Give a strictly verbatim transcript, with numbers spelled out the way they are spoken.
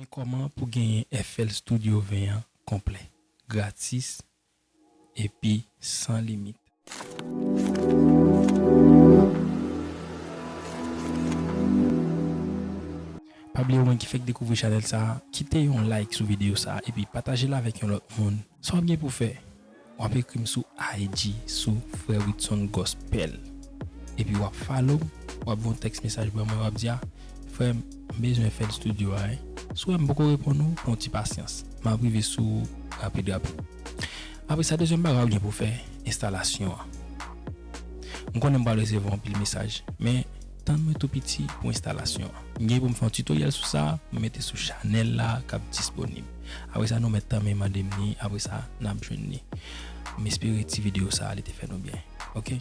Kòman pou genyen F L Studio ven an konplè, gratis, epi san limit. Pa bliye, ou menm ki fèk dekouvri chanèl sa a, kite yon like sou videyo sa a epi pataje l avèk yon lòt moun. Sa w ap gen pou fè, w ap ekri m sou I G sou Frè Widson Gospel. Epi w ap follow m, w ap voye yon text mesaj ban mwen, w ap di a, frè m, m bezwen F L Studio a wi. Si w wè m poko reponn ou, pran yon ti pasyans. M ap rive sou ou rapid rapid. Apre sa, dezyèm bagay w gen pou fè, enstalasyon an. M konnen m pral resevwa anpil mesaj, men tann mwen tou piti pou enstalasyon an. M gen pou m fè yon tutoriel sou sa, m mete sou chanèl la k ap disponib. Apre sa, nou mèt tanmen mande m li, apre sa, n ap jwenn li. M espere ti videyo sa a, li te fè nou byen. Oke?